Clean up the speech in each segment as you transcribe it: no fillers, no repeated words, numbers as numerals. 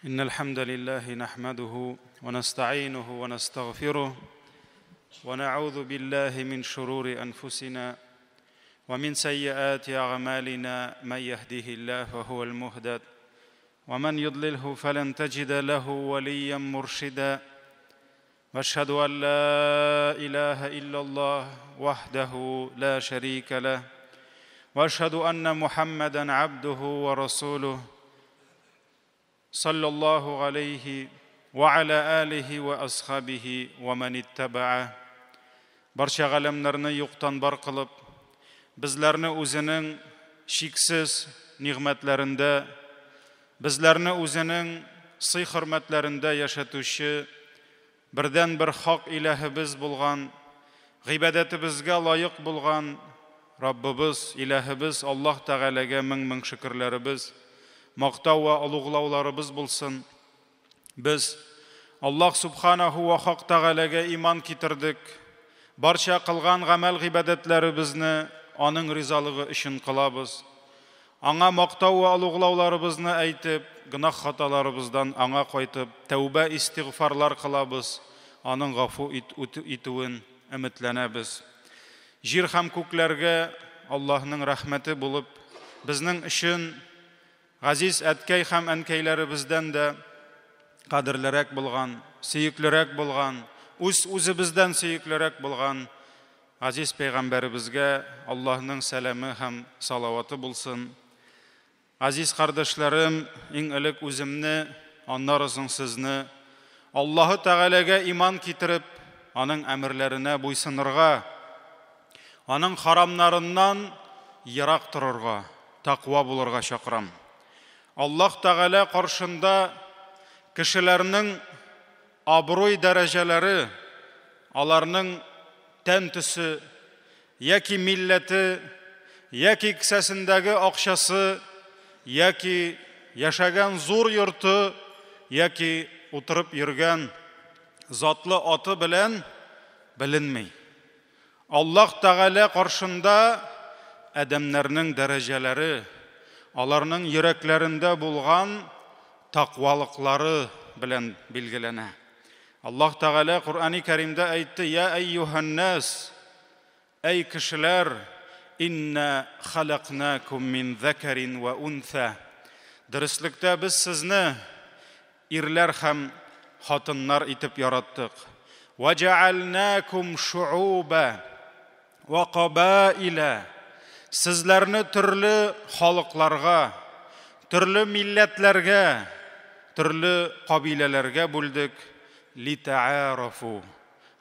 إن الحمد لله نحمده ونستعينه ونستغفره ونعوذ بالله من شرور أنفسنا ومن سيئات أعمالنا، من يهده الله فهو المهتد ومن يضلله فلن تجد له وليا مرشدا، واشهد أن لا إله إلا الله وحده لا شريك له، واشهد أن محمدا عبده ورسوله صلى الله عليه وعلى آله وأصحابه ومن اتبعه. Барча галәмнәрне юктан бар кылып, безләрне үзенең чиксез нигъмәтләрендә, безләрне үзенең сый-хөрмәтләрендә яшәтүче бердәнбер хак иләһебез булган, гыйбадәтебезгә лаек булган Раббыбыз, иләһебез Аллаһ Тәгаләгә мең-мең шөкерләребез, мактау вә олуглауларыбыз булсын. Без Аллаһ Субханаху вә Хак Тәгаләгә иман китердек. Барча кылган гамәл гыйбадәтләребезне аның ризалыгы өчен кылабыз. Аңа мактау вә олуглауларыбызны әйтеп, гөнаһ хаталарыбыздан аңа кайтып, тәүбә истигъфарлар кылабыз, аның гафу итүен өметләнәбез. Җир һәм күкләргә Аллаһның рәхмәте булып, безнең өчен газиз әткәй һәм әнкәйләребездән дә кадерлерәк булган, сөеклерәк булган, үз үзебездән сөеклерәк булган газиз пәйгамбәребезгә Аллаһның сәламе һәм салаваты булсын. Газиз кардәшләрем, иң элек үземне, аннары соң сезне Аллаһы Тәгаләгә иман китереп, аның әмерләренә буйсынырга, аның харамнарыннан ерак торырга, тәкъва булырга чакырам. Аллаһ Тәгалә каршында кешеләрнең абруй дәрәҗәләре, аларның тән төсе яки милләте, яки кесәсендәге акчасы, яки яшәгән зур йорты, яки утырып йөргән затлы аты белән беленми. Аллаһ Тәгалә каршында адәмнәрнең дәрәҗәләре, аларның йөрәкләрендә булган тәкъвалыклары белән билгеләнә. Аллаһ Тәгалә Коръәни Кәримдә әйтте: "Я әйюһән-нас, әй кешеләр, инна халакнакум мин закарин ва унса." Дөреслектә без сезне ирләр һәм хатыннар итеп яраттык. Ва җәгальнакум шууба ва кабаила. Сезләрне төрле халыкларга, төрле милләтләргә, төрле кабиләләргә бүлдек. Литаарафу.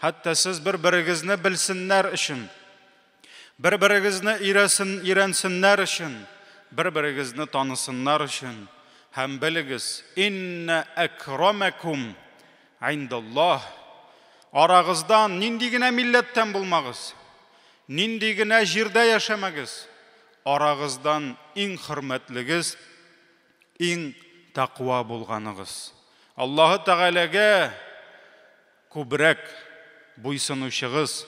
Хәтта сез бер-берегезне белсеннәр өчен, бер-берегезне өйрәнсеннәр өчен, бер-берегезне танысыннар өчен. Һәм белегез, инна акрамакум индаллаһ. Арагыздан нинди генә милләттән булмагыз, нинди генә җирдә яшәмәгез, арагыздан иң хөрмәтлегез, иң тәкъва булганыгыз. Аллаһы Тәгаләгә күбрәк буйсынучыгыз,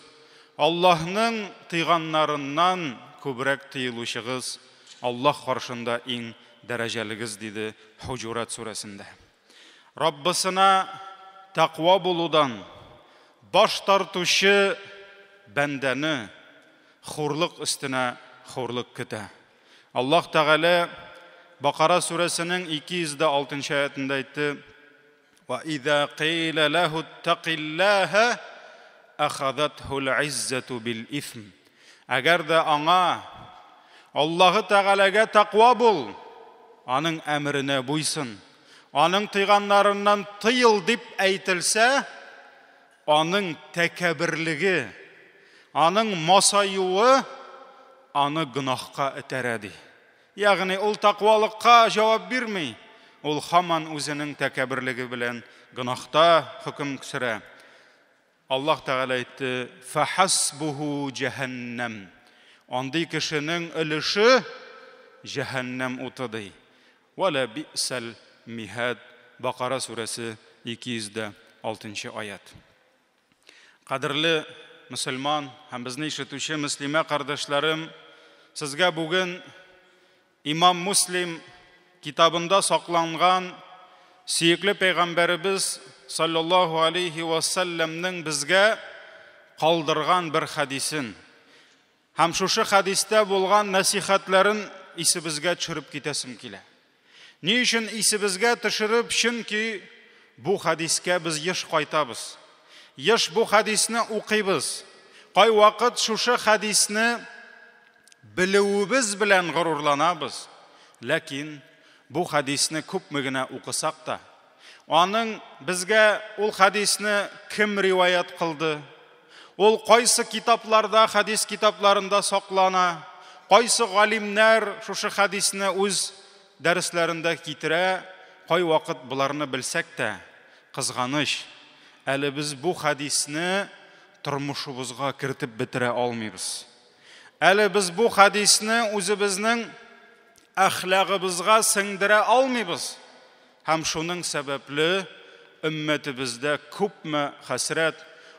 Аллаһның тыйганнарыннан күбрәк тыелучыгыз, Аллаһ каршында иң дәрәҗәлегез, диде Хуҗурат сүрәсендә. Раббысына тәкъва булудан баш тартучы бәндәне хурлык өстенә хурлык көтә. Аллаһ Тәгалә Бакара сүрәсенең 206 аятында әйтте: "Ва иза кыйла лаху иттакиллаһа ахазатхул иззату бил исм." Әгәр дә аңа Аллаһы Тәгаләгә тәкъва бул, аның әмеренә буйсын, аның тыйганнарыннан тыел дип әйтелсә, аның тәкәбберлеге, аның масаюы аны гөнаһка этәрә ди. Ягъни ул тәкъвалыкка җавап бирми, ул һаман үзенең тәкәбберлеге белән гөнаһта хөкем сөрә. Аллаһ Тәгалә әйтте: "Фахасбуху җәһәннәм." Андый кешенең өлеше җәһәннәм уты ди. Ва ла би'сал михад. Бакара сүрәсе 206 аят. Кадерле мөселман һәм безне ишетүче мөслимә кардәшләрем, сезгә бүген Имам Муслим китабында сакланган сөекле пәйгамбәребез саллаллаһу алейхи ва сәлләмнең безгә калдырган бер хәдисен һәм шушы хәдистә булган нәсихәтләрен исебезгә төшереп китәсем килә. Ни өчен исебезгә төшереп? Чөнки бу хәдискә без еш кайтабыз. Еш бу хәдисне укыйбыз. Кайвакыт шушы хәдисне белүебез белән горурланабыз. Ләкин бу хәдисне күпме генә укысак та, аның безгә ул хәдисне кем риваять кылды, ул кайсы китапларда, хәдис китапларында саклана, кайсы галимнәр шушы хәдисне үз дәресләрендә китерә, кайвакыт боларны белсәк тә, кызганыч, әле без бу хәдисне тормышыбызга кертеп бетерә алмыйбыз. Әле без бу хәдисне үзебезнең әхлагыбызга сеңдерә алмыйбыз. Һәм шуның сәбәпле өммәтебездә күпме хәсрәт,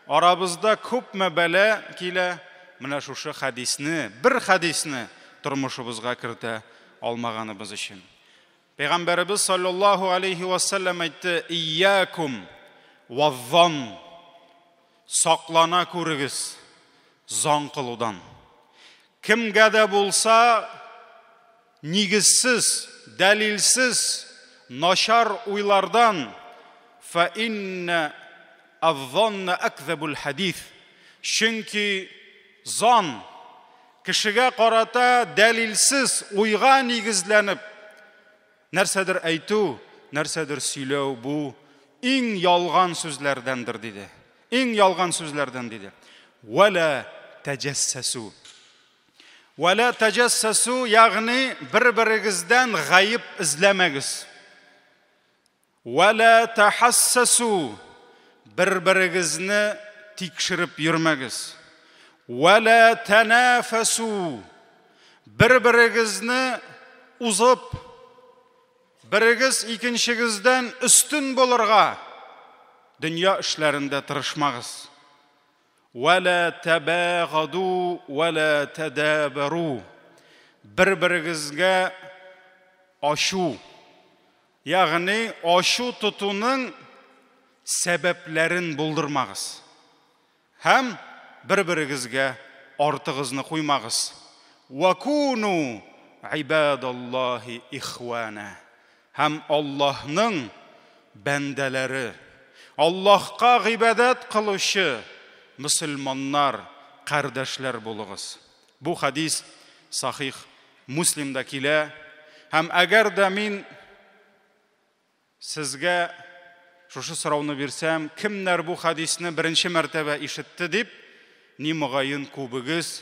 арабызда күпме бәла килә, менә шушы хәдисне, бер хәдисне тормышыбызга кертә алмаганыбыз өчен. Пәйгамбәребез саллаллаһу алейхи ва саллям әйтте: "Иякум ваззан", саклана күрегез зан кылудан. Кемгә дә булса нигезсез, дәлилсез начар уйлардан, фа инна аззанна акзабул хадис. Чөнки зан кешегә карата дәлилсез уйга нигезләнеп нәрсәдер әйтү, нәрсәдер сөйләү бу иң ялган сүзләрдәндер диде. Иң ялган сүзләрдән диде. Вала таҗассасу. Вала таҗассасу, ягъни бер-берегездән гаеп эзләмәгез. Вала тахассасу, бер-берегезне тикшереп йөрмәгез. Вала танафасу, бер-берегезне узып, берегез икенчегездән өстен булырга дөнья эшләрендә тырышмагыз. Вала табагаду вала тадабару, бер-берегезгә ашу, ягъни ашу тотуның сәбәпләрен булдырмагыз. Һәм бер-берегезгә артыгызны куймагыз. Ва куну ибадаллаһи ихвана. Һәм Аллаһның бәндәләре, Аллаһка гыйбадәт кылучы мөселманнар, кардәшләр булыгыз. Бу хәдис сахих Муслимда килә. Һәм әгәр дә мин сезгә шушы сорауны бирсәм, кемнәр бу хәдисне беренче мәртәбә ишетте дип, ни мөгаен күбегез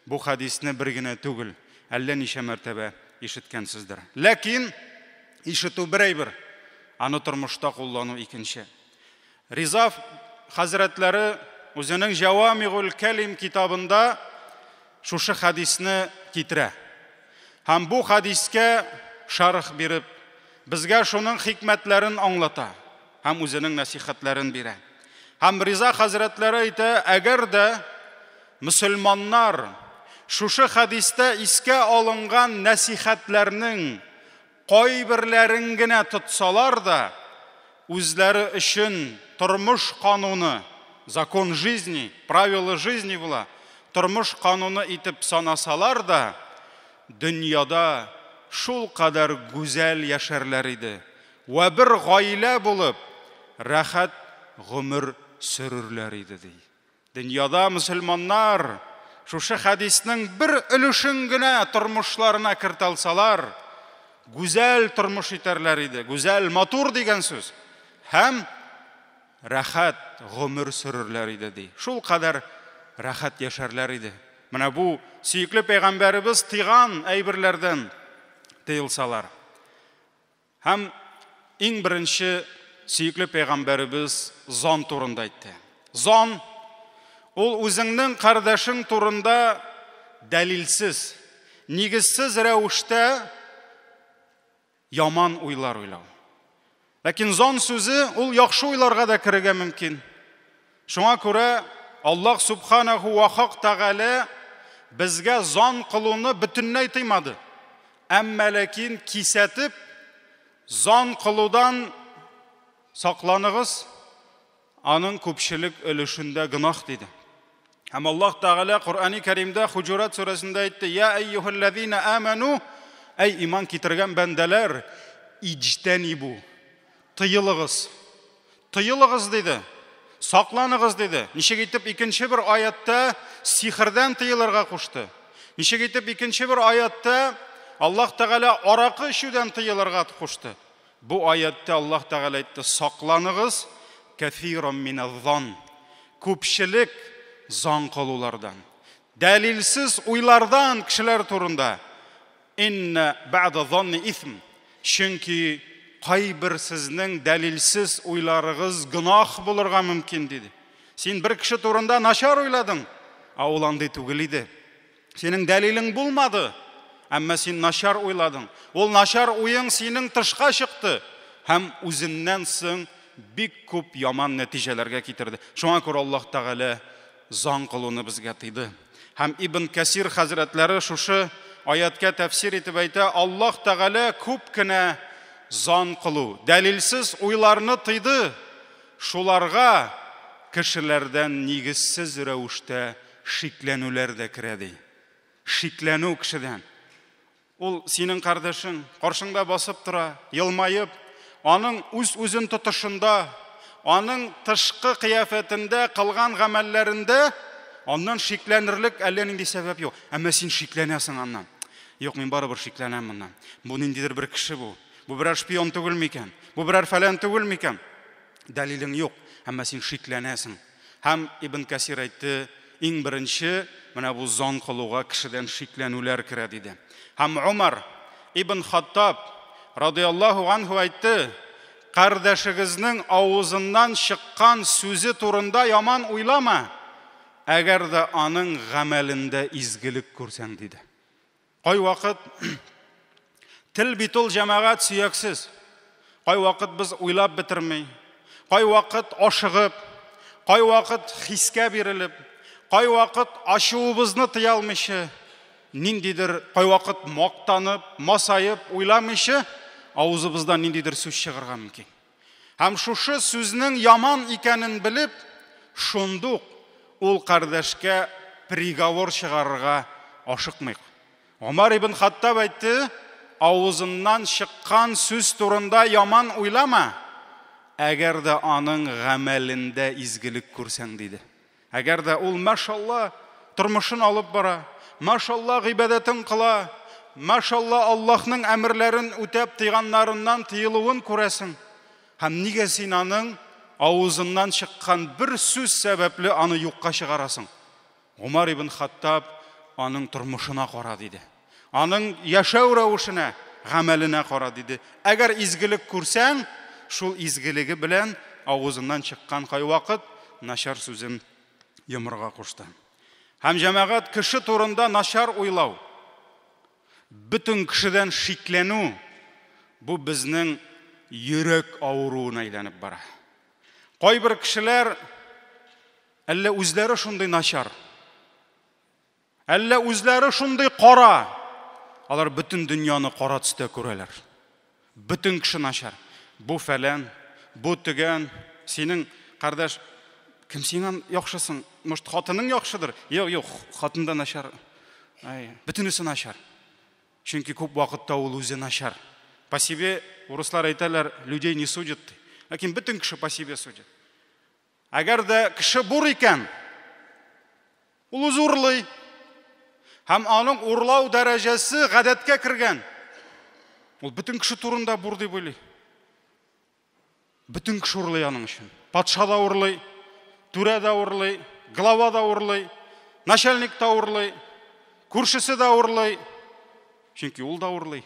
бу хәдисне бер генә түгел, әллә ничә мәртәбә ишеткәнсездер. Ләкин ишетү бер әйбер, аны тормышта куллану икенче. Риза хәзрәтләре үзенең Җавамигул Кәлим китабында шушы хәдисне китерә. Һәм бу хәдискә шарх биреп, безгә шуның хикмәтләрен аңлата һәм үзенең нәсихәтләрен бирә. Һәм Риза хәзрәтләре әйтә, әгәр дә мөселманнар шушы хәдистә искә алынган нәсихәтләрнең кайберләрен генә тотсалар да, үзләре өчен тормыш кануны, закон жизни, правила жизни була, тормыш кануны итеп санасалар да, дөньяда шул кадәр гүзәл яшәрләр иде. Вә бер гаилә булып, рәхәт гомер сөрерләр иде ди. Дөньяда мөселманнар шушы хәдиснең бер өлешен генә тормышларына кертә алсалар, гүзәл тормыш итәрләр иде. Гүзәл, матур дигән сүз. Һәм рәхәт гомер сөрерләр иде ди. Шул кадәр рәхәт яшәрләр иде. Менә бу сөекле пәйгамбәребез тыйган әйберләрдән тыелсалар. Һәм иң беренче сөекле пәйгамбәребез зан турында әйтте. Зан ул үзеңнең кардәшең турында дәлилсез, нигезсез рәвештә яман уйлар уйлау. Ләкин зан сүзе ул яхшы уйларга да керергә мөмкин. Шуңа күрә Аллаһ субханаху ва хак тәгалә безгә зан кылуны бөтенләй тыймады. Әмма ләкин кисәтеп зан кылудан Сакланыгыз, аның күпчелек өлешендә гөнаһ диде. Һәм Аллаһ Тәгалә Коръәни Кәримдә Хуҗурат сүрәсендә әйтте: "Я әйюһәлләзина аману, әй иман китергән бәндәләр, иҗтәнибу, тыелыгыз. Тыелыгыз диде. Сакланыгыз диде. Ничек итеп икенче бер аятта сихердән тыелырга кушты. Ничек итеп икенче бер аятта Аллаһ Тәгалә аракы эчүдән тыелырга кушты. Бу аятта Аллаһ Тәгалә әйтте: "Сакланыгыз кәфиран миназ-зан." Күпчелек зан кылулардан, дәлилсез уйлардан кешеләр турында. Инна бәгъдә занни исм. Чөнки кайбер сезнең дәлилсез уйларыгыз гөнаһ булырга мөмкин диде. Син бер кеше турында начар уйладың, ә ул андый түгел иде. Синең дәлилең булмады, әмма син начар уйладың. Ул начар уең синең тышка чыкты һәм үзеннән соң бик күп яман нәтиҗәләргә китерде. Шуңа күрә Аллаһ Тәгалә зан кылуны безгә тыйды. Һәм Ибн Кәсир хәзрәтләре шушы аяткә тәфсир итеп әйтә, Аллаһ Тәгалә күп кенә зан кылу, дәлилсез уйларны тыйды. Шуларга кешеләрдән нигезсез рәвештә шикләнүләр дә керә ди. Шикләнү кешедән. Ул синең кардәшең, каршыңда басып тора, елмаеп, аның үз-үзен тотышында, аның тышкы кыяфәтендә, кылган гамәлләрендә аннан шикләнерлек әллә нинди сәбәп юк. Әмма син шикләнәсең аннан. Юк, мин барыбер шикләнәм моннан. Бу ниндидер бер кеше бу. Бу берәр шпион түгел микән? Бу берәр фәлән түгел микән? Дәлилең юк, әмма син шикләнәсең. Һәм Ибн Кәсир әйтте, иң беренче менә бу зан кылуга кешедән шикләнүләр керә диде. Һәм Умар ибн Хаттаб радиаллаһу анһу әйтте, кардәшегезнең авызыннан чыккан сүзе турында яман уйлама, әгәр дә аның гамәлендә изгелек күрсәң диде. Кайвакыт тел бит ул җәмәгать сөяксез. Кайвакыт без уйлап бетерми, кайвакыт ашыгып, кайвакыт хискә бирелеп, кайвакыт ачуыбызны тыя алмыйча, ниндидер кайвакыт мактанып, масаеп, уйламыйча, авызыбыздан ниндидер сүз чыгарга мөмкин. Һәм шушы сүзнең яман икәнен белеп, шундук ул кардәшкә приговор чыгарырга ашыкмыйк. Умар ибн Хаттаб әйтте, авызыннан чыккан сүз турында яман уйлама, әгәр дә аның гамәлендә изгелек күрсәң, диде. Әгәр дә ул, машалла, тормышын алып бара, машалла, гыйбадәтен кыла, машалла, Аллаһның әмерләрен үтәп тыйганнарыннан тыелуын күрәсең. Һәм нигә син аның авызыннан чыккан бер сүз сәбәпле аны юкка чыгарасың? Умар ибн Хаттаб аның тормышына кара диде. Аның яшәү рәвешенә, гамәленә кара диде. Әгәр изгелек күрсәң, шул изгелеге белән авызыннан чыккан кайвакыт начар сүзен йомырга кушты. Һәм җәмәгать кеше турында начар уйлау, бөтен кешедән шикләнү бу безнең йөрәк авыруына әйләнеп бара. Кайбер кешеләр әллә үзләре шундый начар, әллә үзләре шундый кара, алар бөтен дөньяны кара төстә күрәләр. Бөтен кеше начар. Бу фәлән, бу төгән, синең кардәш, кем синнән яхшысың? Может, хатының яхшыдыр? Юк, юк, хатын да начар. Ай, бөтенесе начар. Чөнки күп вакытта ул үзе начар. По себе, урыслар әйтәләр, людей не судят. Ләкин бөтен кеше по себе судит. Әгәр дә кеше бур икән, ул үзе урлый. Һәм аның урлау дәрәҗәсе гадәткә кергән. Ул бөтен кеше турында бур дип уйлый. Бөтен кеше урлый аның өчен. Патша да урлый, түрә дә урлый, глава да урлый, начальник та урлый, күршесе дә урлый. Чөнки ул да урлый.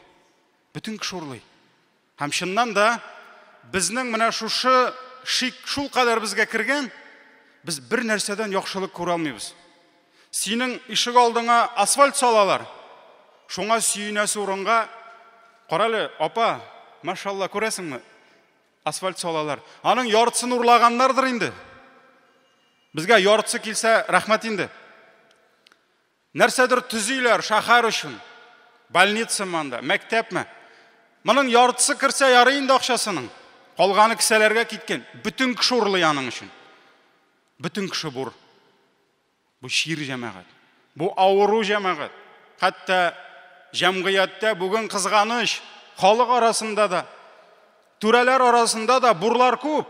Бөтен кеше урлый. Һәм чыннан да безнең менә шушы шик шул кадәр безгә кергән, без бер нәрсәдән яхшылык күрә алмыйбыз. Синең ишек алдыңа асфальт салалар. Шуңа сөенәсе урынга, карале, апа, машалла, күрәсеңме? Асфальт салалар. Аның яртысын урлаганнардыр инде. Безгә яртысы килсә, рәхмәт инде. Нәрсәдер төзиләр шәһәр өчен. Больница анда, мәктәпме? Моның яртысы керсә ярый инде акчасының. Калганы кесәләргә киткән. Бөтен кеше урлый аның өчен. Бөтен кеше бур. Бу чир җәмәгать. Бу авыру җәмәгать. Хәтта җәмгыятьтә бүген кызганыч, халык арасында да, түрәләр арасында да бурлар күп.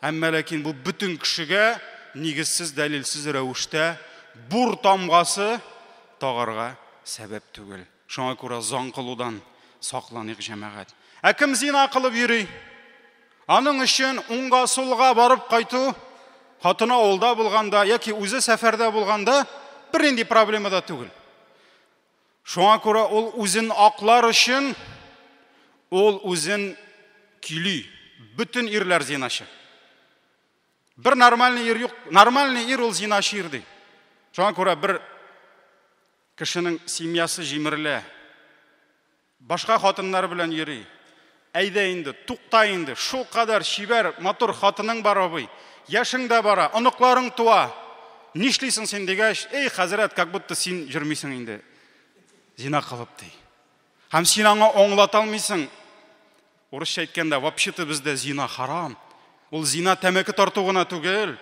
Әмма ләкин бу бөтен кешегә нигезсез, дәлилсез рәвештә бур тамгасы тагарга сәбәп түгел. Шуңа күрә зан кылудан сакланыйк, җәмәгать. Ә кем зина кылып йөри? Аның өчен уңга сулга барып кайту, хатыны авылда булганда яки үзе сәфәрдә булганда бернинди проблема да түгел. Шуңа күрә ул үзен аклар өчен ул үзен көйли. Бөтен ирләр зиначы. Бер нормальный ир юк. Нормальный ир ул зиначы ир ди. Шуңа күрә бер кешенең семьясы җимерелә. Башка хатыннар белән йөри. Әйдә инде, тукта инде. Шул кадәр чибәр, матур хатының бар, абый. Яшең дә бара, оныкларың туа. Нишлисең син дигәч, эй, хәзрәт, как будто син йөрмисең инде. Зина кылып ди. Һәм син аңа аңлата алмыйсың. Урысча әйткәндә, вообще-то бездә зина харам. Ул зина тәмәке тарту гына түгел.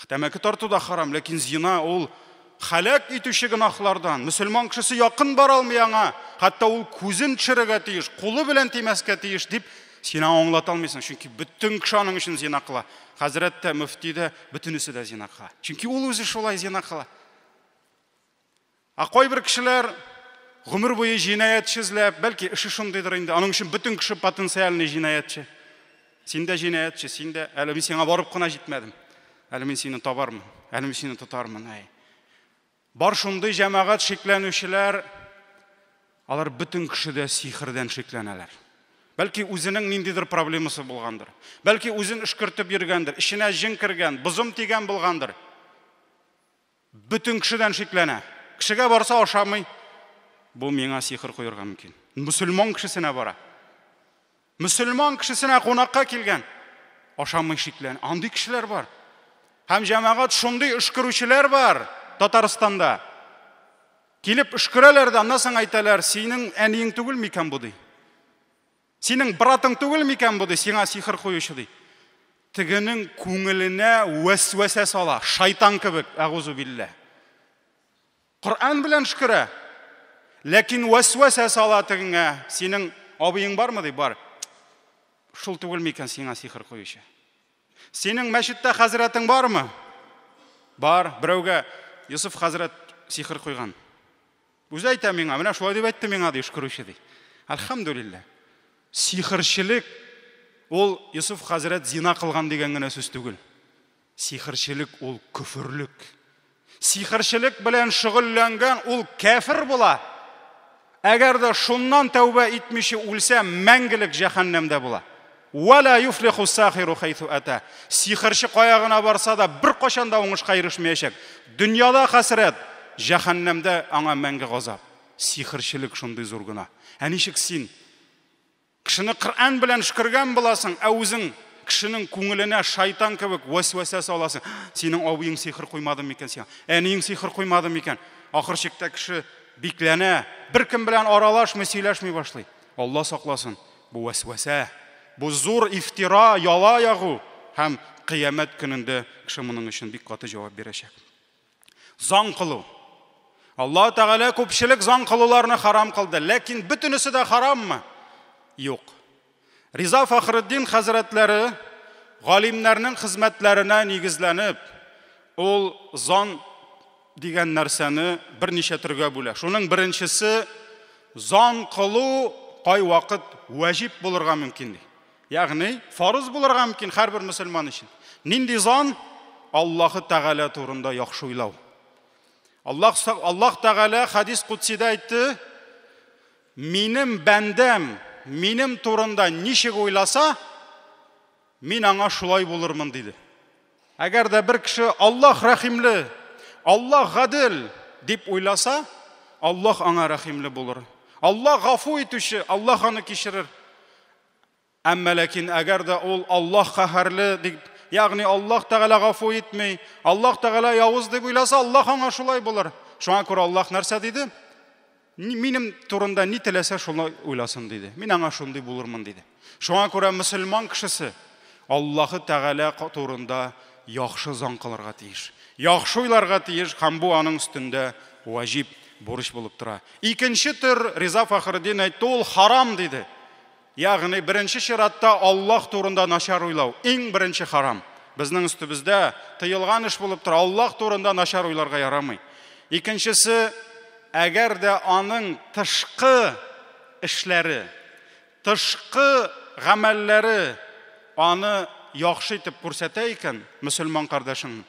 Тәмәке тарту да харам, ләкин зина ул халәк итүче гөнаһлардан. Мөселман кешесе якын бара алмый аңа. Хәтта ул күзен төшерергә тиеш, кулы белән тимәскә тиеш дип син аңа аңлата алмыйсың. Чөнки бөтен кеше аның өчен зина кыла. Хәзрәт тә, мөфти дә, бөтенесе дә зина кыла. Чөнки ул үзе шулай зина кыла. Ә кайбер кешеләр гомер буе җинаятьче эзләп, бәлки эше шундыйдыр инде, аның өчен бөтен кеше потенциальный җинаятьче. Син дә җинаятьче, син дә, әле мин сиңа барып кына җитмәдем. Әле мин сине табармын, әле мин сине тотармын, әй. Бар шундый җәмәгать шикләнүчеләр, алар бөтен кеше дә сихердән шикләнәләр. Бәлки үзенең ниндидер проблемасы булгандыр. Бәлки үзен өшкертеп йөргәндер, эченә җен кергән, бозым тигән булгандыр. Бөтен кешедән шикләнә. Кешегә барса ашамый. Бу миңа сихер куярга мөмкин. Мөселман кешесенә бара. Мөселман кешесенә кунакка килгән. Ашамый шикләнә. Андый кешеләр бар. Һәм җәмәгать шундый өшкерүчеләр бар Татарстанда. Килеп өшкерәләр дә, аннан соң әйтәләр, синең әниең түгел микән бу ди. Синең братың түгел микән бу ди, сиңа сихер куючы ди. Тегенең күңеленә вәсвәсә сала, шайтан кебек, әгузу биллә. Коръән белән өшкерә. Ләкин вәсвәсә сала тегеңә, синең абыең бармы ди, бар. Шул түгел микән сиңа сихер куючы? Синең мәчеттә хәзрәтең бармы? Бар, берәүгә Йосыф хәзрәт сихер куйган. Үзе әйтә миңа, менә шулай дип әйтте миңа ди, өшкерүче ди. Әлхәмдүлилләһ. Сихерчелек ул Йосыф хәзрәт зина кылган дигән генә сүз түгел. Сихерчелек ул көферлек. Сихерчелек белән шөгыльләнгән ул кәфер була. Әгәр дә шуннан тәүбә итмичә үлсә, мәңгелек җәһәннәмдә була. Вала юфлиху сахиру хәйсу ата. Сихерче кая гына барса да, беркайчан да уңышка ирешмәячәк. Дөньяда хәсрәт, җәһәннәмдә аңа мәңге газап. Сихерчелек шундый зур гөнаһ. Ә ничек син кешене Коръән белән өшкергән буласың, ә үзең кешенең күңеленә шайтан кебек вәсвәсә саласың. Синең абыең сихер куймады микән сиңа? Әниең сихер куймады микән? Ахыр чиктә кеше бикләнә, беркем белән аралашмый, сөйләшми башлый. Алла сакласын, бу вәсвәсә, бу зур ифтира, яла ягу һәм кыямәт көнендә кеше моның өчен бик каты җавап бирәчәк. Зан кылу. Аллаһ Тәгалә күпчелек зан кылуларны харам кылды, ләкин бөтенесе дә хараммы? Юк. Риза Фахретдин хәзрәтләре галимнәрнең хезмәтләренә нигезләнеп, ул зан дигән нәрсәне берничә төргә бүлә. Шуның беренчесе зан кылу кайвакыт вәҗиб булырга мөмкин ди. Ягъни фарыз булырга мөмкин һәрбер мөселман өчен. Нинди зан? Аллаһы Тәгалә турында яхшы уйлау. Аллаһ Тәгалә хадис кудсида әйтте, минем бәндәм минем турында ничек уйласа, мин аңа шулай булырмын диде. Әгәр дә бер кеше Аллаһ рәхимле, Аллаһ гадел дип уйласа, Аллаһ аңа рәхимле булыр. Аллаһ гафу итүче, Аллаһ аны кичерер. Әмма ләкин әгәр дә ул Аллаһ каһәрле дип, ягъни Аллаһ Тәгалә гафу итми, Аллаһ Тәгалә явыз дип уйласа, Аллаһ аңа шулай булыр. Шуңа күрә Аллаһ нәрсә диде? Минем турында ни теләсә шуны уйласын диде. Мин аңа шундый булырмын диде. Шуңа күрә мөселман кешесе Аллаһы Тәгалә турында яхшы зан кылырга тиеш. Яхшы уйларга тиеш һәм бу аның өстендә ваҗиб бурыч булып тора. Икенче төр Риза Фахретдин әйтте, ул харам диде. Ягъни беренче чиратта Аллаһ турында начар уйлау иң беренче харам. Безнең өстебездә тыелган эш булып тора. Аллаһ турында начар уйларга ярамый. Икенчесе, әгәр дә аның тышкы эшләре, тышкы гамәлләре аны яхшы итеп күрсәтә икән, мөселман кардәшең,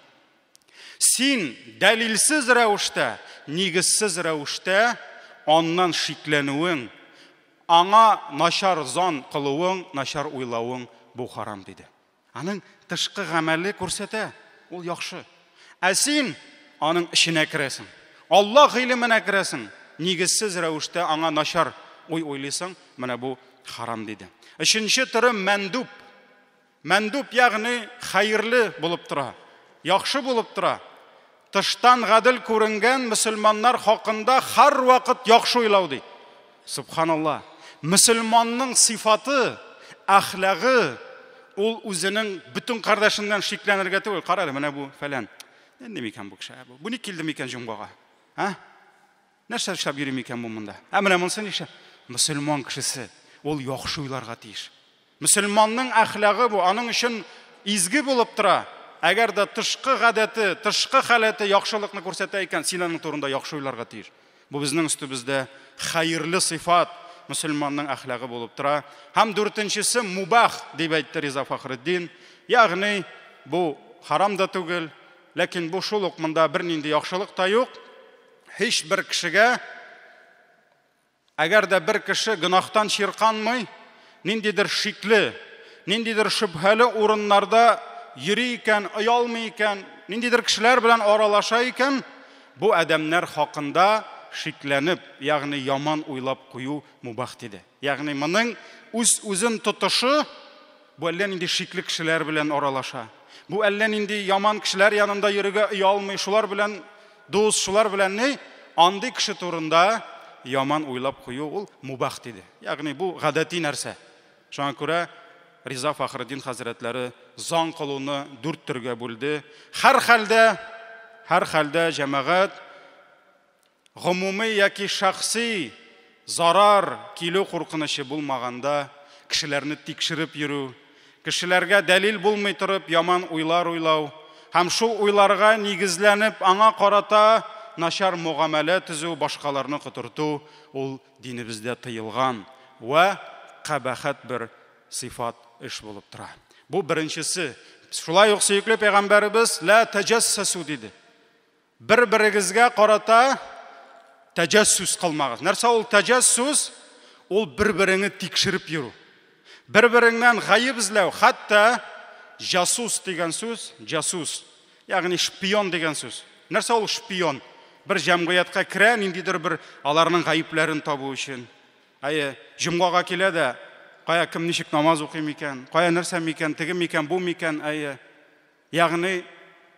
син дәлилсез рәвештә, нигезсез рәвештә аннан шикләнүең, аңа начар зан кылуың, начар уйлавың бу харам диде. Аның тышкы гамәле күрсәтә, ул яхшы. Ә син аның эченә керәсең. Аллаһ гыйлеменә керәсең. Нигезсез рәвештә аңа начар уй уйлыйсың, менә бу харам диде. Өченче төре мәндүб. Мәндүб ягъни хәерле булып тора, яхшы булып тора. Тыштан гадел күренгән мөселманнар хакында һәрвакыт яхшы уйлау ди. Субханалла. Мөселманның сыйфаты, әхлагы ул үзенең бөтен кардәшеннән шикләнергә түгел. Кара әле, менә бу фәлән. Нинди микән бу кеше? Бу ник килде микән җомгага? А? Нәрсә эшләп йөри микән бу монда? Ә менә монысы нишләп? Мөселман кешесе ул яхшы уйларга тиеш. Мөселманның әхлагы бу, аның өчен изге булып тора. Әгәр дә тышкы гадәте, тышкы халәте яхшылыкны күрсәтә икән, син аның турында яхшы уйларга тиеш. Бу безнең өстебездә хәерле сыйфат, мөселманның әхлагы булып тора. Һәм дүртенчесе мубах дип әйтте Риза Фахретдин. Ягъни бу харам да түгел, ләкин бу шул ук монда бернинди яхшылык та юк. Һич бер кешегә әгәр дә бер кеше гөнаһтан чирканмый, ниндидер шикле, ниндидер шөбһәле урыннарда йөри икән, оялмый икән, ниндидер кешеләр белән аралаша икән, бу адәмнәр хакында шикләнеп, ягъни яман уйлап кую мубах диде. Ягъни моның үз-үзен тотышы бу әллә нинди шикле кешеләр белән аралаша. Бу әллә нинди яман кешеләр янында йөрергә оялмый, шулар белән дус, шулар белән ни, андый кеше турында яман уйлап кую ул мубах диде. Ягъни бу гадәти нәрсә. Шуңа күрә Риза Фахретдин хәзрәтләре зан кылуны дүрт төргә бүлде. Һәр хәлдә, һәр хәлдә җәмәгать гомуми яки шәхси зарар килү куркынычы булмаганда кешеләрне тикшереп йөрү, кешеләргә дәлил булмый торып яман уйлар уйлау һәм шул уйларга нигезләнеп аңа карата начар мөгамәлә төзү, башкаларны котырту ул динебездә тыелган вә кабахәт бер сыйфат эш булып тора. Бу беренчесе. Шулай ук сөекле пәйгамбәребез ла тәҗәссәсу диде. Бер-берегезгә карата тәҗәссүс кылмагыз. Нәрсә ул тәҗәссүс? Ул бер-береңне тикшереп йөрү. Бер-береңнән гаеп эзләү, хәтта җасус дигән сүз, җасус, ягъни шпион дигән сүз. Нәрсә ул шпион? Бер җәмгыятькә керә, ниндидер бер аларның гаепләрен табу өчен. Әйе, җомгага килә дә, кая кем ничек намаз укый микән, кая нәрсә микән, теге микән, бу микән, әйе. Ягъни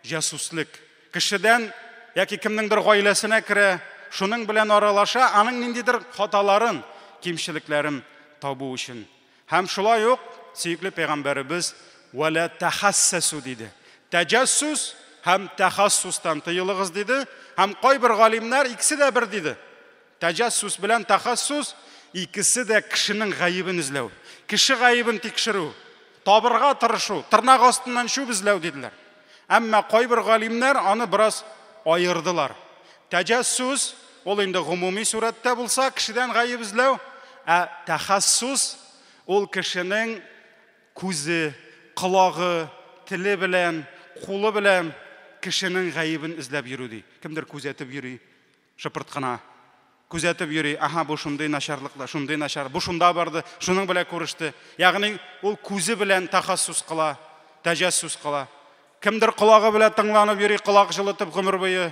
җасуслык. Кешедән яки кемнеңдер гаиләсенә керә, шуның белән аралаша, аның ниндидер хаталарын, кимчелекләрен табу өчен. Һәм шулай ук сөекле пәйгамбәребез вәлә тәхассасу диде. Тәҗассус һәм тәхассустан тыелыгыз диде. Һәм кайбер галимнәр икесе дә бер диде. Тәҗассус белән тәхассус икесе дә кешенең гаебен эзләү, кеше гаебен тикшерү, табырга тырышу, тырнак астыннан чүп эзләү диделәр. Әмма кайбер галимнәр аны бераз аердылар. Тәҗассус ул инде гомуми сурәттә булса, кешедән гаеп эзләү, ә тәхассус ул кешенең күзе, колагы, теле белән, кулы белән кешенең гаебен эзләп йөрү ди. Кемдер күзәтеп йөри, шыпырт кына. Күзәтеп йөри, аһа, бу шундый начарлыклар, шундый начар, бу шунда барды, шуның белән күреште. Ягъни ул күзе белән тәхассус кыла, тәҗәссус кыла. Кемдер колагы белән тыңланып йөри, колак җылытып гомер буе.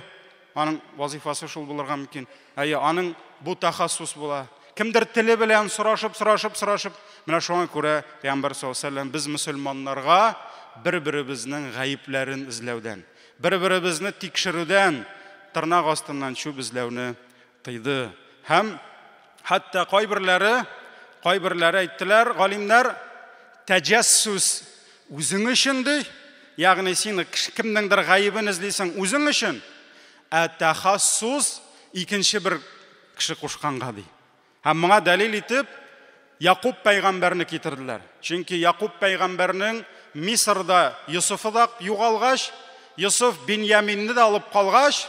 Аның вазифасы шул булырга мөмкин. Әйе, аның бу тәхассус була. Кемдер теле белән сорашып, сорашып, сорашып. Менә шуңа күрә Пәйгамбәр саллаллаһу алейһи ва сәлләм без мөселманнарга бер-беребезнең гаепләрен эзләүдән, бер-беребезне тикшерүдән, тырнак астыннан чүп эзләүне тыйды. Һәм хәтта кайберләре әйттеләр, галимнәр, тәҗәссүс үзең өчен ди, ягъни син кемнеңдер гаебен эзлисең үзең өчен, ә тәхассус икенче бер кеше кушканга ди. Һәм моңа дәлил итеп Якуб пәйгамбәрне китерделәр. Чөнки Якуб пәйгамбәрнең Мисырда Йосыфы да югалгач, Йосыф Беньяминне дә алып калгач,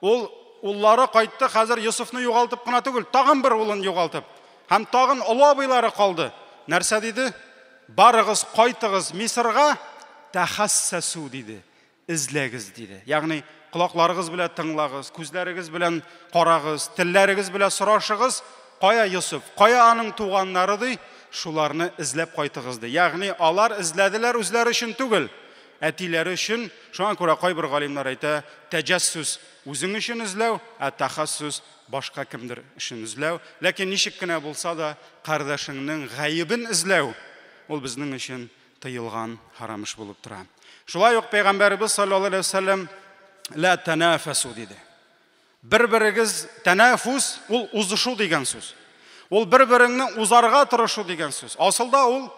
ул уллары кайтты, хәзер Йосыфны югалтып кына түгел, тагын бер улын югалтып. Һәм тагын олы абыйлары калды. Нәрсә диде? Барыгыз, кайтыгыз Мисырга, тәхассасу диде. Эзләгез диде. Ягъни колакларыгыз белән тыңлагыз, күзләрегез белән карагыз, телләрегез белән сорашыгыз, кая Йосыф, кая аның туганнары ди, шуларны эзләп кайтыгыз ди. Ягъни алар эзләделәр үзләре өчен түгел, әтиләре өчен. Шуңа күрә кайбер галимнәр әйтә, тәҗәссүс үзең өчен эзләү, ә тәхассус башка кемдер өчен эзләү. Ләкин ничек кенә булса да кардәшеңнең гаебен эзләү ул безнең өчен тыелган харам эш булып тора. Шулай ук Пәйгамбәребез саллаллаһу алейһи ва сәлләм ла танафасу диде. Бер-берегез танафус ул узышу дигән сүз. Ул бер-береңне узарга тырышу дигән сүз. Асылда ул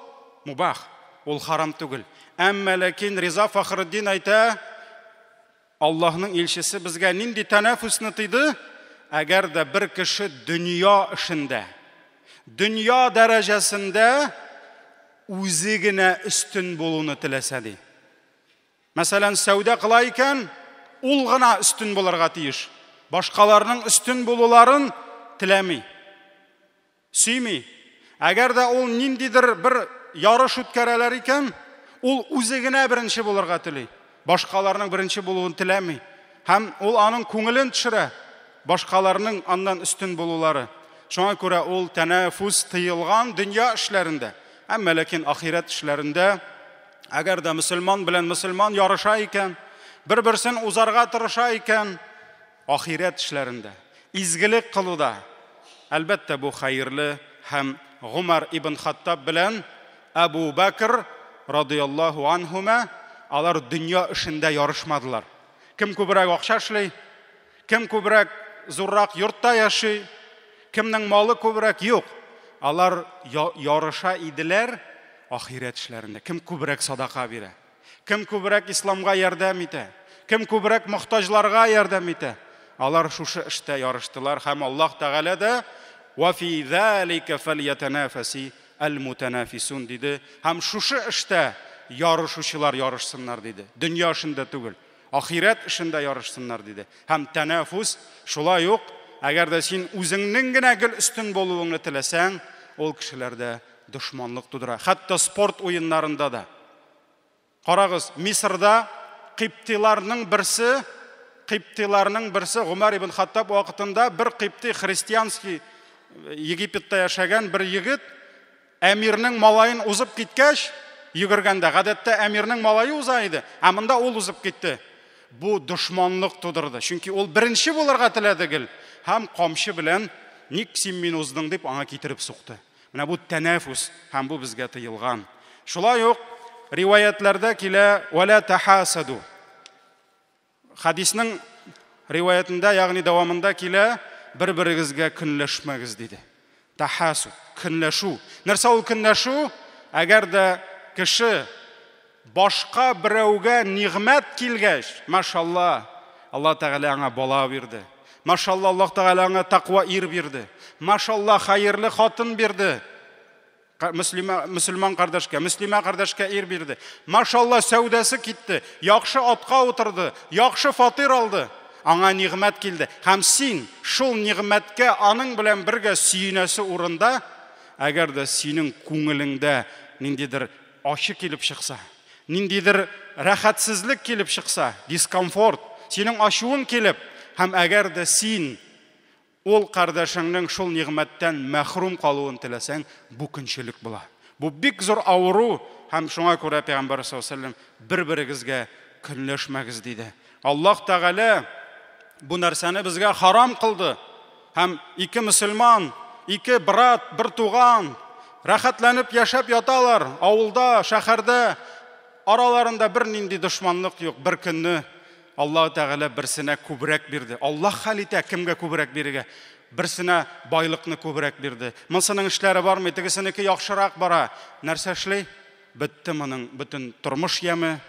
мубах, ул харам түгел. Әмма ләкин Риза Фахретдин әйтә, Аллаһның илчесе безгә нинди танафусны тыйды? Әгәр дә бер кеше дөнья эшендә, дөнья дәрәҗәсендә үзе генә өстен булуны теләсә ди. Мәсәлән, сәүдә кыла икән, ул гына өстен булырга тиеш. Башкаларның өстен булуларын теләми, сөйми. Әгәр дә ул ниндидер бер ярыш үткәрәләр икән, ул үзе генә беренче булырга тели. Башкаларның беренче булуын теләми. Һәм ул аның күңелен төшерә, башкаларның аннан өстен булулары. Шуңа күрә ул тәнәфүс тыелган дөнья эшләрендә. Әмма ләкин ахирәт эшләрендә, әгәр дә мөселман белән мөселман ярыша икән, бер-берсен узарга тырыша икән, ахирәт эшләрендә, изгелек кылуда, әлбәттә бу хәерле. Һәм Гумар ибн Хаттаб белән Әбу Бәкр радияллаһу анһума алар дөнья эшендә ярышмадылар. Кем күбрәк акча эшли, кем күбрәк зуррак йортта яши, кемнең малы күбрәк, юк. Алар ярыша иделәр ахирәт эшләрендә. Кем күбрәк садака бирә, кем күбрәк исламга ярдәм итә, кем күбрәк мохтаҗларга ярдәм итә. Алар шушы эштә ярыштылар һәм Аллаһ Тәгалә дә «Ва фи залика фальятанафаси аль-мутанафисун» диде. Һәм шушы эштә ярышучылар ярышсыннар диде. Дөнья эшендә түгел, ахирәт эшендә ярышсыннар диде. Һәм тәнәфус шулай ук, әгәр дә син үзеңнең генә гел өстен булуыңны теләсәң, ул кешеләрдә дошманлык тудыра. Хәтта спорт уеннарында да. Карагыз, Мисырда кыптиларның берсе Гумар ибн Хаттаб вакытында бер кыпти христианский Египетта яшәгән бер егет әмирнең малаен узып киткәч, йөгергәндә, гадәттә әмирнең малае уза иде, ә монда ул узып китте. Бу дошманлык тудырды. Чөнки ул беренче булырга теләде гел һәм камчы белән ник син мине уздың дип аңа китереп сукты. Менә бу тәнәфус һәм бу безгә тыелган. Шулай ук риваятларда килә вала тахасаду. Хадисның риваятында, ягъни дәвамында килә, бер-берегезгә көнләшмәгез диде. Тахасуд, көнләшү. Нәрсә ул көнләшү? Әгәр дә кеше башка берәүгә нигъмәт килгәч, машалла, Аллаһ Тәгалә аңа бала бирде. Машалла, Аллаһ Тәгалә аңа тәкъва ир бирде. Машалла, хәерле хатын бирде. Мөселман кардәшкә, мөслимә кардәшкә ир бирде. Машалла, сәүдәсе китте, яхшы атка утырды, яхшы фатир алды. Аңа нигъмәт килде. Һәм син шул нигъмәткә аның белән бергә сөенәсе урында, әгәр дә синең күңелеңдә ниндидер ачы килеп чыкса, ниндидер рәхәтсезлек килеп чыкса, дискомфорт, синең ачуың килеп, һәм әгәр дә син ул кардәшеңнең шул нигъмәттән мәхрүм калуын теләсәң, бу көнчелек була. Бу бик зур авыру, һәм шуңа күрә Пәйгамбәр саллаллаһу алейһи ва сәлләм бер-берегезгә көнләшмәгез диде. Аллаһ Тәгалә бу нәрсәне безгә харам кылды. Һәм ике мөселман, ике брат, бер туган рәхәтләнеп яшәп яталар авылда, шәһәрдә, араларында бер нинди дошманлык юк. Бер көнне Аллаһ Тәгалә берсенә күбрәк бирде. Аллаһ хәл итә кемгә күбрәк бирергә. Берсенә байлыкны күбрәк бирде. Монсының эшләре бармый, тегесенеке яхшырак бара. Нәрсә эшли? Бетте моның бөтен тормыш яме.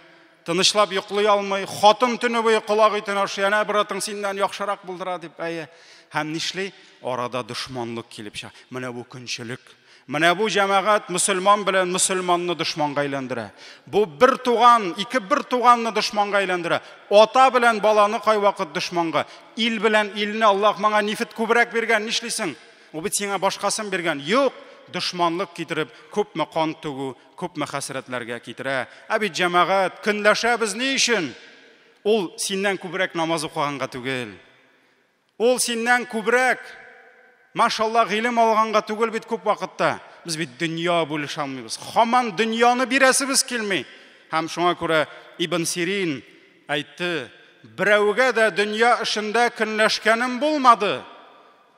Тынычлап йоклый алмый, хатын төне буе колак итен ашый, әнә братың синнән яхшырак булдыра дип, әйе. Һәм нишли? Арада дошманлык килеп чыга. Менә бу көнчелек. Менә бу җәмәгать мөселман белән мөселманны дошманга әйләндерә. Бу бер туган, ике бер туганны дошманга әйләндерә. Ата белән баланы кайвакыт дошманга. Ил белән илне Аллаһ моңа нефть күбрәк биргән, нишлисең? Ул бит сиңа башкасын биргән. Юк, дошманлык китереп, күпме кан түгү, күпме хәсрәтләргә китерә. Ә бит җәмәгать, көнләшәбез ни өчен? Ул синнән күбрәк намаз укыганга түгел. Ул синнән күбрәк, машалла, гыйлем алганга түгел бит күп вакытта. Без бит дөнья бүлешә алмыйбыз. Хаман дөньяны бирәсебез килми. Һәм шуңа күрә Ибн Сирин әйтте, берәүгә дә дөнья эшендә көнләшкәнем булмады.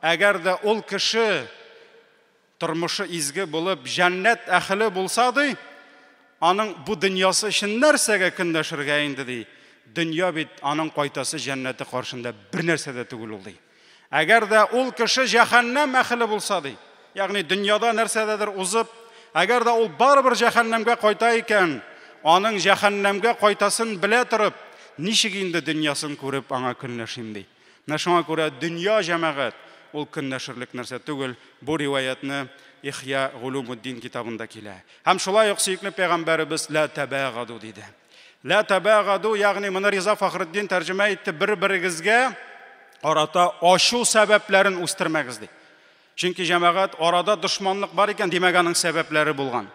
Әгәр дә ул кеше тормышы изге булып, җәннәт әһеле булса ди, аның бу дөньясы өчен нәрсәгә көнләшергә инде ди. Дөнья бит аның кайтасы җәннәте каршында бер нәрсә дә түгел ул ди. Әгәр дә ул кеше җәһәннәм әһеле булса ди, ягъни дөньяда нәрсәдәдер узып, әгәр дә ул барыбер җәһәннәмгә кайта икән, аның җәһәннәмгә кайтасын белә торып, ничек инде дөньясын күреп аңа көнләшим ди. Менә шуңа күрә дөнья җәмәгать ул көнләшерлек нәрсә түгел. Бу риваятны Ихя Гулумуддин китабында килә. Һәм шулай ук сөекле пәйгамбәребез ла табагаду диде. Ла табагаду, ягъни моны Риза Фахретдин тәрҗемә итте, бер-берегезгә арата ачу сәбәпләрен үстермәгез ди. Чөнки җәмәгать арада дошманлык бар икән, димәк аның сәбәпләре булган.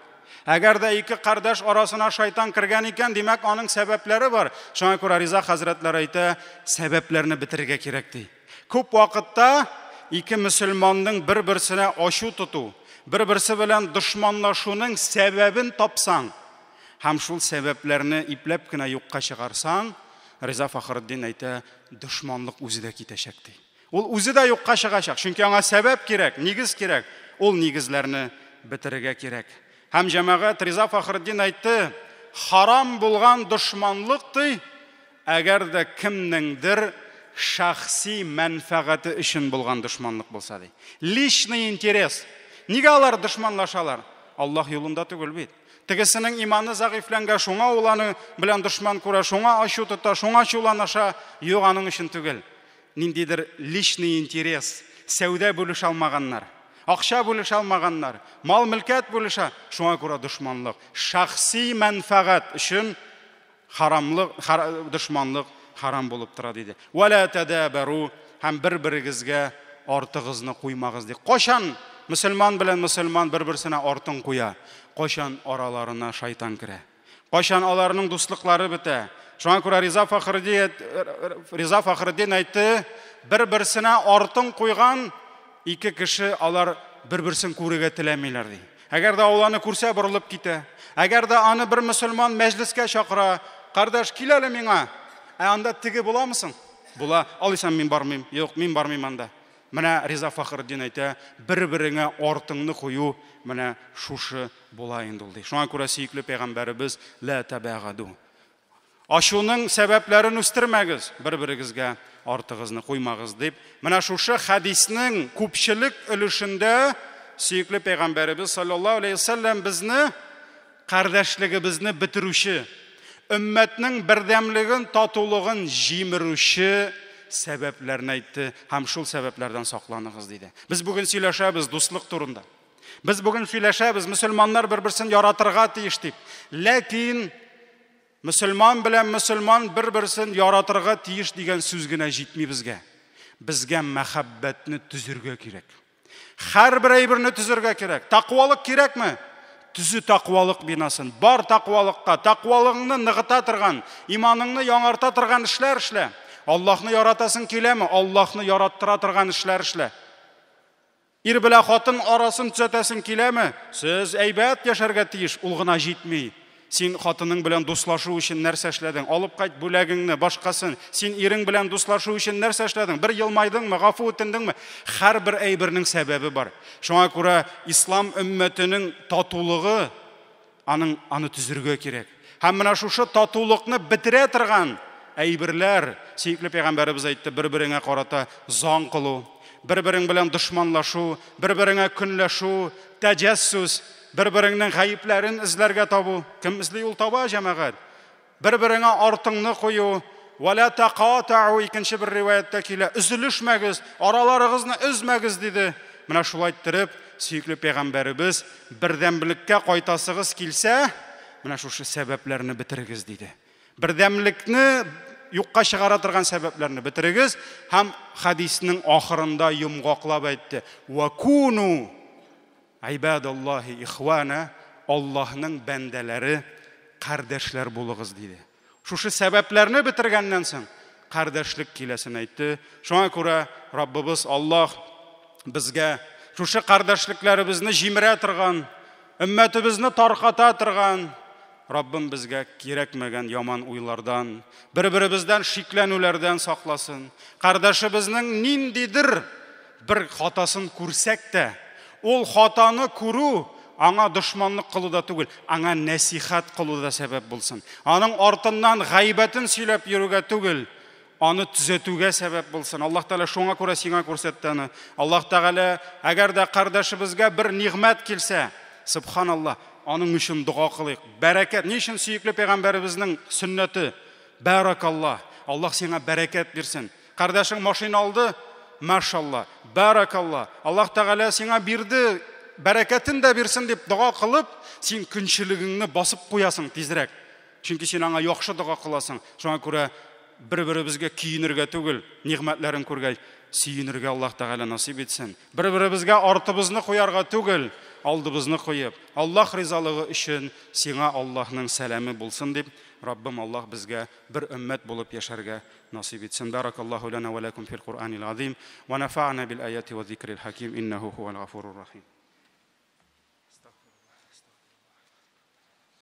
Әгәр дә ике кардәш арасына шайтан кергән икән, димәк аның сәбәпләре бар. Шуңа күрә Риза хәзрәтләре әйтә, сәбәпләрне бетерергә кирәк ди. Күп вакытта ике мөселманның бер-берсенә ачу тоту, бер-берсе белән дошманлашуның сәбәбен тапсаң, һәм шул сәбәпләрне ипләп кенә юкка чыгарсаң, Риза Фахретдин әйтә, дошманлык үзе дә китәчәк ди. Ул үзе дә юкка чыгачак, чөнки аңа сәбәп кирәк, нигез кирәк. Ул нигезләрне бетерергә кирәк. Һәм җәмәгать Риза Фахретдин әйтте, харам булган дошманлык ди, әгәр дә кемнеңдер шәхси мәнфәгате өчен булган дошманлык булса ди. Личный интерес. Нигә алар дошманлашалар? Аллаһ юлында түгел бит. Тегесенең иманы зәгыйфьләнгән, шуңа ул аны белән дошман күрә, шуңа ачу тота, шуңа ачуланыша. Юк, аның өчен түгел. Ниндидер личный интерес, сәүдә бүлешә алмаганнар, акча бүлешә алмаганнар, мал-мөлкәт бүлешә, шуңа күрә дошманлык. Шәхси мәнфәгать өчен харамлык, дошманлык харам булып тора диде. Вәлә тәдәбәру, һәм бер-берегезгә артыгызны куймагыз ди. Кайчан мөселман белән мөселман бер-берсенә артын куя? Кайчан араларына шайтан керә? Кайчан аларның дуслыклары бетә? Шуңа күрә Риза Фахретдин әйтте, бер-берсенә артын куйган ике кеше алар бер-берсен күрергә теләмиләр ди. Әгәр дә ул аны күрсә, борылып китә. Әгәр дә аны бер мөселман мәҗлескә чакыра, кардәш, кил әле миңа. Ә анда теге буламы соң? Була. Алайсам мин бармыйм. Юк, мин бармыйм анда. Менә Риза Фахретдин әйтә, бер-береңә артыңны кую, менә шушы була инде ул ди. Шуңа күрә сөекле пәйгамбәребез ла табагаду. Ачуның сәбәпләрен үстермәгез, бер-берегезгә артыгызны куймагыз дип. Менә шушы хәдиснең күпчелек өлешендә сөекле пәйгамбәребез саллаллаһу алейһи вәсәлләм безне кардәшлегебезне бетерүче, өммәтнең бердәмлеген, татулыгын җимерүче сәбәпләрне әйтте һәм шул сәбәпләрдән сакланыгыз диде. Без бүген сөйләшәбез дуслык турында. Без бүген сөйләшәбез, мөселманнар бер-берсен яратырга тиеш дип. Ләкин мөселман белән мөселман бер-берсен яратырга тиеш дигән сүз генә җитми безгә. Безгә мәхәббәтне төзергә кирәк. Һәрбер әйберне төзергә кирәк. Тәкъвалык кирәкме? Төзү тәкъвалык бинасын. Бар тәкъвалыкка, тәкъвалыгыңны ныгыта торган, иманыңны яңарта торган эшләр эшлә. Аллаһны яратасың киләме? Аллаһны яраттыра торган эшләр эшлә. Ир белән хатын арасын төзәтәсең киләме? Сез әйбәт яшәргә тиеш, ул гына җитми. Син хатының белән дуслашу өчен нәрсә эшләдең? Алып кайт бүләгеңне, башкасын. Син ирең белән дуслашу өчен нәрсә эшләдең? Бер елмайдыңмы, гафу үтендеңме? Һәрбер әйбернең сәбәбе бар. Шуңа күрә ислам өммәтенең татулыгы аның аны төзергә кирәк. Һәм менә шушы татулыкны бетерә торган әйберләр, сөекле пәйгамбәребез әйтте, бер-береңә карата зан кылу, бер-берең белән дошманлашу, бер-береңә көнләшү, тәҗәссүс, бер-береңнең гаепләрен эзләргә табу. Кем эзли, ул таба, җәмәгать. Бер-береңә артыңны кую, вәлә тәкатау икенче бер риваятьтә килә. Өзелешмәгез, араларыгызны өзмәгез диде. Менә шулай иттереп, сөекле пәйгамбәребез бердәмлеккә кайтасыгыз килсә, менә шушы сәбәпләрне бетерегез диде. Бердәмлекне юкка чыгара торган сәбәпләрне бетерегез һәм хәдиснең ахырында йомгаклап әйтте: "Ва куну Гыйбадаллаһи ихвана, Аллаһның бәндәләре, кардәшләр булыгыз, диде. Шушы сәбәпләрне бетергәннән соң, кардәшлек киләсен әйтте. Шуңа күрә Раббыбыз Аллаһ безгә шушы кардәшлекләребезне җимерә торган, өммәтебезне тарката торган, Раббым безгә кирәкмәгән яман уйлардан, бер-беребездән шикләнүләрдән сакласын. Кардәшебезнең ниндидер бер хатасын күрсәк тә, ул хатаны күрү аңа дошманлык кылу да түгел, аңа нәсихәт кылу да сәбәп булсын. Аның артыннан гайбәтен сөйләп йөрүгә түгел, аны төзәтүгә сәбәп булсын. Аллаһ Тәгалә шуңа күрә сиңа күрсәтте аны. Аллаһ Тәгалә, әгәр дә кардәшебезгә бер нигъмәт килсә, субханаллаһ, аның өчен дога кылыйк. Бәрәкәт. Ни өчен сөекле пәйгамбәребезнең сөннәте? Бәракаллаһ. Аллаһ сиңа бәрәкәт бирсен. Кардәшең машина алды, машалла, бәракалла. Аллаһ Тәгалә сиңа бирде, бәрәкәтен дә бирсен дип дога кылып, син көнчелегеңне басып куясың тизрәк. Чөнки син аңа яхшы дога кыласың. Шуңа күрә бер-беребезгә көенергә түгел, нигъмәтләрен күргәч, сөенергә Аллаһ Тәгалә насыйп итсен. Бер-беребезгә артыбызны куярга түгел, алдыбызны куеп, Аллаһ ризалыгы өчен сиңа Аллаһның сәламе булсын дип, Раббым Аллаһ безгә бер өммәт булып яшәргә насыйп итсен. Баракаллаһу лана ва лакум фил Куръанил азим ва нафа'на бил аяти ва зикрил хаким иннаху хуал гафурур рахим.